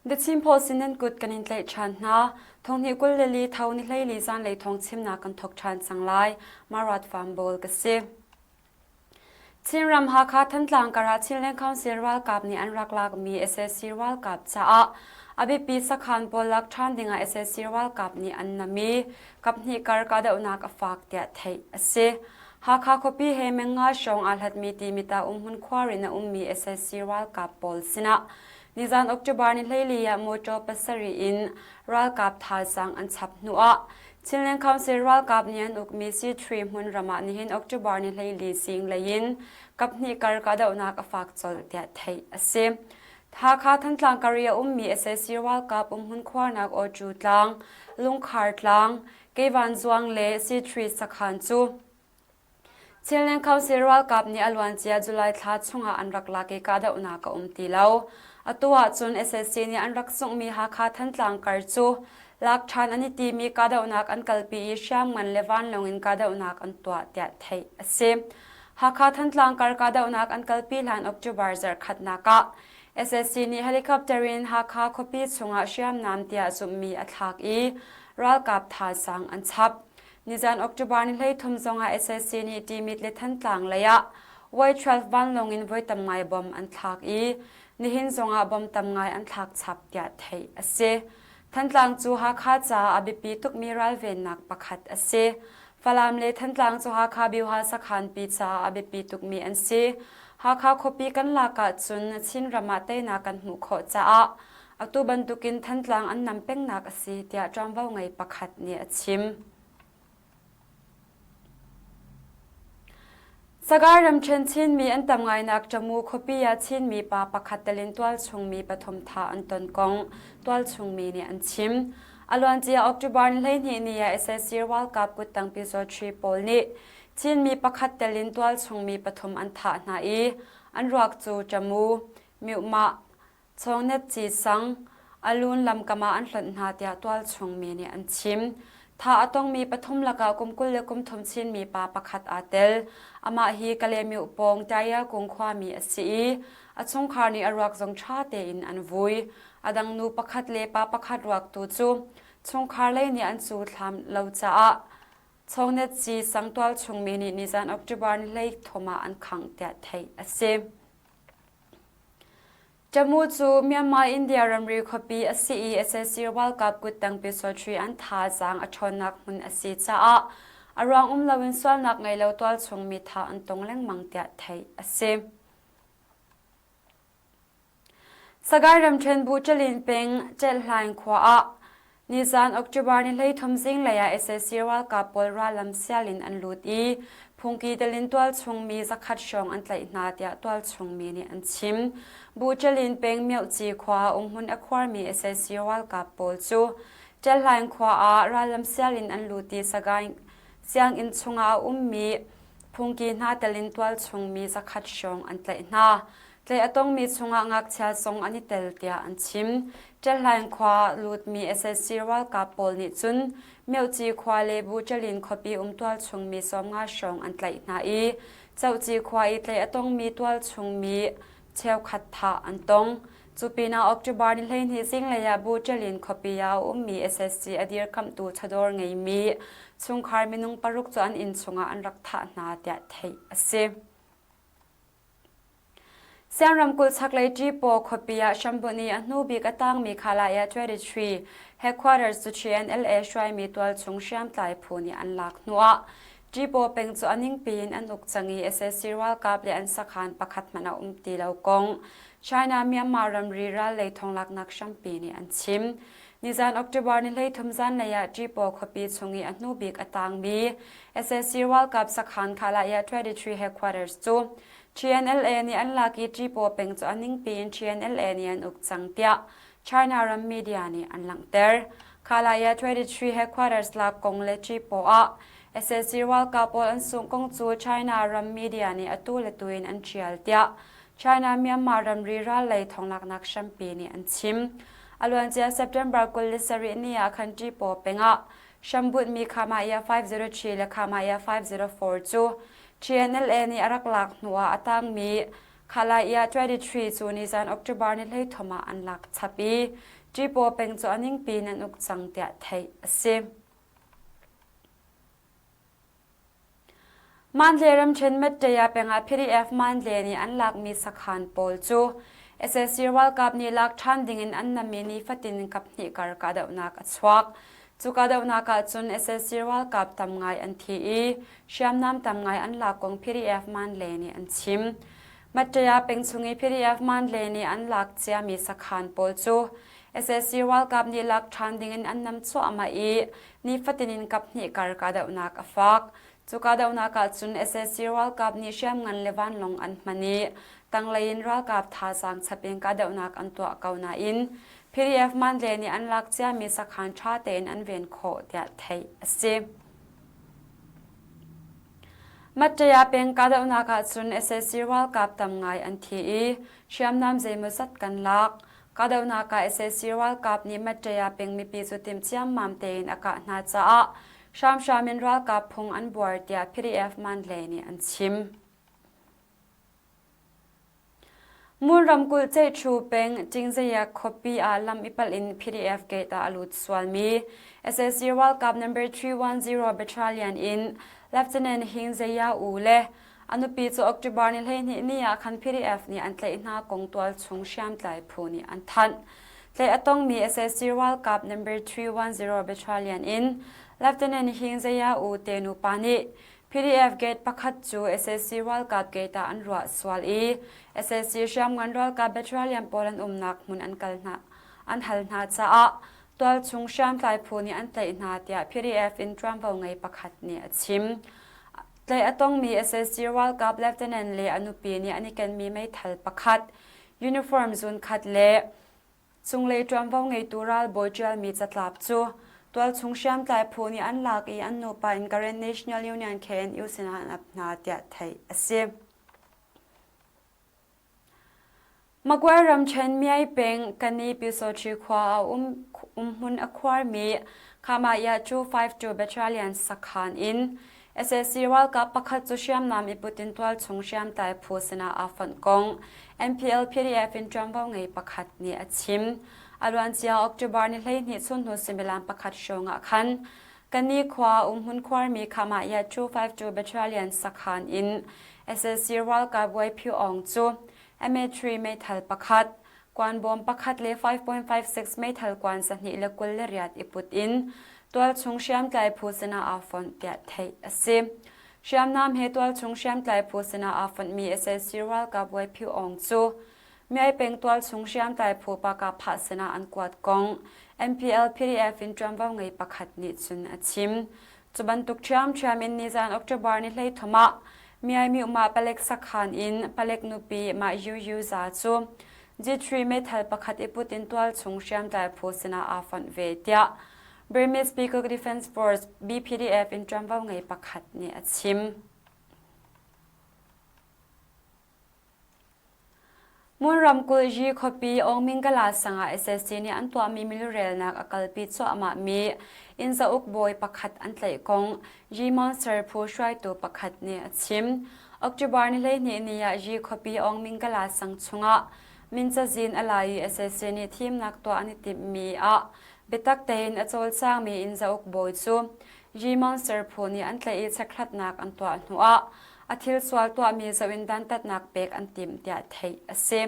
Biachim phaw sin nan kut kan in tlaih ṭhan hna. Thonghnih 24 tho ni 14 zanlei thawng chimnak kan thawk ṭhan cang lai. Marat Farm Bawl ka si. Chinram Hakha Thantlang karah Chinland Council ralkap nih an rak lakmi sac ralkap caah a biapi sakhan pawl lak ṭhan dingah sac ralkap nih an nam i kaphnih kar kahdohnak a fak tiah theih a si. Hakha khuapi he meng nga hrawng aa hlatmi Timit ah umhmun khuar in a ummi sac ralkap pawl sinah nizan October ni 14 ah motor pasarih in ralkap thazaang an chap hnuah Chinland Council ralkap nih an ukmi C3 hmunram ah nihin October ni 14 zinglei in kaphnih kar kahdohnak a fak colh tiah theih a si. Hakha Thantlang kar i a ummi sac ralkap umhmun khuarnak Awcu tlang, Lungkhar tlang, Keivan zuang le C3 sakhan cu Chinland Council ralkap nih a luancia July thla chungah an rak lak i kahdohnak a um ti lo. Atu ahcun sac nih an rak sunghmi Hakha Thantlang kar cu lak ṭhan an i timi kahdohnak an kalpi i hriamngan le vanlawng in kahdohnak an tuah tiah theih a si. Hakha Thantlang kar kahdohnak an kalpi hlan October zarhkhatnak ah sac nih helicopter in Hakha khuapi chungah hriamnam tiah zumhmi a thlak i ralkap thazaang an chap. Nizan October ni 13 zongah sac nih Timit le Thantlang lei ah Y-12 vanlawng in voi tam ngai bom an thlak i nihin zongah bom tam ngai an thlak chap tiah theih a si. Thantlang cu Hakha caah a biapi tukmi ralvennak pakhat a si. Falam le Thantlang cu Hakha Bioha sakhanpi caah a biapi tukmi an si. Hakha khuapi kan lak ahcun Chinram ah teinak kan hmuh khawh caah atu bantukin Thantlang an nam pengnak a si tiah ṭuanvo ngei pakhat nih a chim. Sagaing ramṭhen Chinmi an tam ngainak Tamu khuapi ah Chinmi pa pakhat tel in tualchungmi pathum thah an ton kong tualchungmi nih an chim. A luancia October ni 12 ni ah sac ralkap kuttang Pyizawṭhi pawl nih Chinmi pakhat tel in tualchungmi pathum an thah hna i an ruak cu Tamu, Myuhmah, Chawngnet ci sang, Alun lamkam ah an hlonh hna tiah tualchung mi nih an chim. Thah a tongmi pathum lakah kum 20 le kum thum Chinmi pa pakhat aa tel. Amah hi Kalaymyo pawng Tayakung khuami a si i a chungkhar nih a ruak zong ṭha tein an vui. A dang nu pakhat le pa pakhat ruak tu cu chungkhar lei nih an cu thlam lo caah Chawngnet ci sang tualchung mi nih nizan October ni 13 ah an khangh tiah theih a si. Tamu cu Myanmar-India ramri khuapi a si i sac ralkap kuttang pyusawṭhi an thazaang a ṭhawnnak hmun a si caah a ruang um loin sualnak ngei lo tualchung mi thah an tong lengmang tiah theih a si. Sagaing ramṭhen Buṭalin peng Ṭelhlaing khua ah Nizaan October ni 13 zinglei ah sac ralkap pawl rallam sial in an lut i phungki telin tualchung mi zakhat hrawng an tlaih hna tiah tualchung mi nih an chim. Buṭalin peng Myohci khua ah umhmun a khuarmi sac ralkap pawl cu Ṭelhlaing khua ah rallam sial in an lut i Sagaing sianginn chungah a ummi phungki hna telin tualchung mi zakhat hrawng an tlaih hna. Tlaih a tongmi chungah ngakchia zong an i tel tiah an chim. Ṭelhlaing khua lutmi sac ralkap pawl nih cun Myohci khua le Buṭalin khuapi um tualchung mi 50 hrawng an tlaih hna i Cohci khua i tlaih a tongmi tualchung mi cheukhat thah an tong. Cu pinah October ni 12 zinglei ah Buṭalin khuapi ah a ummi sac a dirkamhtu chawdawr ngeimi chungkhar minung paruk cu an inn chungah an rak thah hna tiah theih a si. Siang ramkulh chaklei Ṭipaw khuapi ah hrambunh i a hnu bik a tangmi Khalaya 23 headquarters cu TNLA hruaimi tualchung hriamtlai phu nih an lak hnuah Ṭipaw peng cu a ningpi in an uk cang i sac ralkap le an sakhan pakhat hmanh a um ti lo kong China-Myanmar ramri ral lei thonglaknak hrampi nih an chim. Nizan October ni 13 zanlei ah Ṭipaw khuapi chung i a hnu bik a tangmi sac ralkap sakhan Khalaya 23 headquarters cu TNLA nih an lak i Ṭipaw peng cu a ningpi in TNLA nih an uk cang tiah China ram media nih an langhter. Khalaya 23 headquarters lak kong le Ṭipaw ah sac ralkap pawl an sungh kong cu China ram media nih atu le tu in an ṭial tiah China-Myanmar ramri ral lei thonglaknak hrampi nih an chim. A luancia September 27 ni ah khan Ṭipaw peng ah hrambunhmi Khamaya 503 le Khamaya 504 cu TNLA nih a rak lak hnuah a tangmi. Khalai 23 cu nizan October ni 13 ah an lak chap i Ṭipaw peng cu a ningpi in an uk cang tiah theih a si. Mandalay ramṭhen Mettaya peng ah PDF Mandalay nih an lakmi sakhan pawl cu sac ralkap nih lak ṭhan dingin an nammi nifatin kaphnih kar kahdohnak a chuak. Cu kahdohnak ah cun sac ralkap tam ngai an thi i hriamnam tam ngai an lak kong PDF Mandalay nih an chim. Mettaya peng chung i PDF Mandalay nih an lak ciami sakhan pawl cu sac ralkap nih lak ṭhan dingin an nam cuahmah i nifatin in kaphnih kar kahdohnak a fak. Cu kahdohnak ah cun sac ralkap nih hriamngan le vanlawng an hman i tanglei in ralkap thazaang chap in kahdohnak an tuah ko nain PDF Mandalay nih an lak ciami sakhan ṭha tein an ven khawh tiah theih a si. Mattaya peng kahdohnak ah cun sac ralkap tam ngai an thi i hriamnam zeimawzat kan lak. Kahdohnak ah sac ralkap nih Mattaya peng mipi cu timh ciammam tein a kah hna caah hramhram in ralkap phung an buar tiah PDF Mandalay nih an chim. Ngun ramkulh Ceihṭhu peng Ṭingzaya khuapi ah lam i palh in PDF gate ah a lut sualmi sac ralkap number 310 Battalion in Lieutenant Hing Zaya U le a nupi cu October ni 12 ni ah khan PDF nih an tlaih hna kong tualchung hriamtlai phu nih an thanh. Tlaih a tongmi sac ralkap number 310 Battalion in Lieutenant Hing Zaya U te nupa nih PDF gate pakhat cu sac ralkap gate ah an ruah sual i sac hriamngan ralkap battalion pawl an umnak hmun an kal hna an hal hna caah tualchung hriamtlai phu nih an tlaih hna tiah PDF in ṭuanvo ngei pakhat nih a chim. Tlaih a tongmi sac ralkap lieutenant le a nupi nih an i kenmi meithal pakhat, uniform zunkhat le Cunglei ṭuanvo ngeitu ralbawi ṭialmi catlap cu tualchung hriamtlai phu nih an lak i an nupa in Karen National Union KNU sinah an ap hna tiah theih a si. Magway ramṭhen Myai peng Kani Pyusawṭhi khua ah um umhmun a khuarmi Khamaya 252 Battalion sakhan in Sac ralkap pakhat cu hriamnam i put in tualchung hriamtlai phu sinah aa fonh kong MPL PDF in ṭuanvo ngei pakhat nih a chim. A luancia October ni 12 chunhnu suimilam pakhat hrawng ah khan Kani khua umhmun khuarmi Khamah 252 Battalion sakhan in sac ralkap Wai Phyu Aung cu MA3 meithal pakhat, kuanbawm pakhat le 5.56 meithal kuan 228 i put in tualchung hriamtlai phu sinah aa fonh tiah theih a si. Hriamnam he tualchung hriamtlai phu sinah aa fonhmi sac ralkap Wai Phyu Aung cu Myai peng tualchung hriamtlai phu Pakah sinah an kuat kong MPL PDF in ṭuanvo ngei pakhat nih cun a chim. Cu bantuk ṭhiamṭhiam in nizan October ni 13 ah Myai Myuhmah palek sakhan in palek nupi Mah Yu Yu Za cu G3 meithal pakhat i put in tualchung hriamtlai phu sinah aa fonh ve tiah Burmese People Defense Force BPDF in ṭuanvo ngei pakhat nih a chim. Mon ramkulh Yi khuapi Aungmingala sang ah sac nih an tuahmi milurelnak a kalpi cuahmahmi inn zauk bawi pakhat an tlaih kong Yi Monster phu hruaitu pakhat nih a chim. October ni 12 ni ah Yi khuapi Aungmingala sang chungah min cazin a la i sac nih thimnak tuah an i timhmi ah biatak tein a cawlcangmi inn zauk bawi cu Yi Monster phu nih an tlaih i chekhlatnak an tuah hnuah a thil sual tuahmi zoh in dantatnak pek an timh tiah theih a si.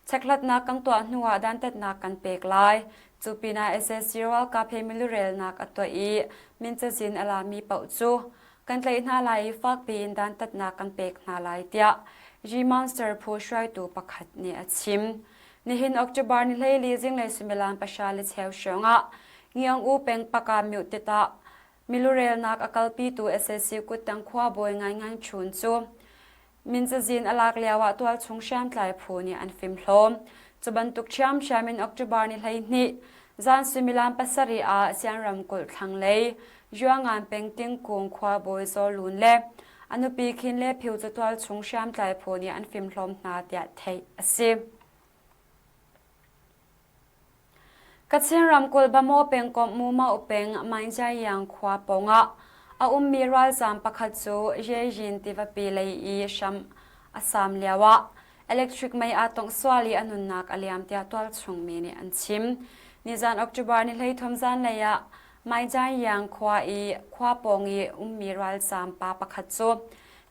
Chekhlatnak kan tuah hnuah dantatnak kan pek lai. Cu pinah sac ralkap he milurelnak a tuah i min cazin a lami paoh cu kan tlaih hna lai i fakpi in dantatnak kan pek hna lai tiah G-Monster phu hruaitu pakhat nih a chim. Nihin October ni 14 zinglei suimilam pahra le cheu hrawng ah Ngiang U peng Paka Myotit ah Milurelnak a kalpitu sac kuttang khuabawi Ngaingan Chun cu min cazin a lak lioah tualchung hriamtlai phu nih an fimhlawm. Cu bantuk ṭhiamṭhiam in October ni 12 zan suimilam pasarih ah Sian ramkulh thlanglei Yuangan peng Tingkung khuabawi Zaw Lun le a nupi Khin Le Phyu cu tualchung hriamtlai phu nih an fimhlawm hna tiah theih a si. Kachin ramkulh Bamaw pengkomh Mumau peng Mainjayang khua pawngah a ummi ralzaam pakhat cu Yejin tivapi lei i hram a saam lioah Electric mei aa tongh sual i a nunnak a liam tiah tualchung mi nih an chim. Nizan October ni 13 zanlei ah Maijaiyang khua i khua pawng i ummi ralzaam pa pakhat cu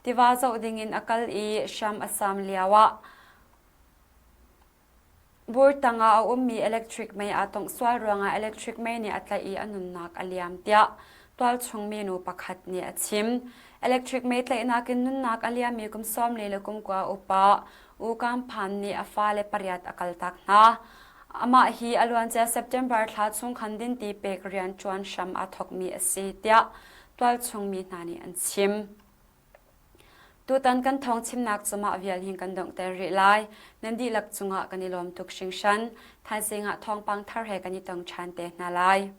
tiva zoh dingin a kal i hram a sam lioah Bur tangah a ummi electric mei aa tongh sual ruangah electric mei nih a tlaih i a nunnak a liam tiah tualchung minu pakhat nih a chim. Electric mei tlaihnak in nunnak a liammi kum 40 le kum kua upa U Kam Phan nih a fale pariat a kaltak hna. Amah hi a luancia September thla chung khan dinti pek rian ṭuan hram aa thawkmi a si tiah tualchung mi hna nih an chim. Tutan kan thawng chimnak cu mah vial hin kan donghter rih lai. Nan dihlak cungah kan i lawm tuk hringhran. Thaizing ah thawngpang thar he kan i tong ṭhan te hna lai.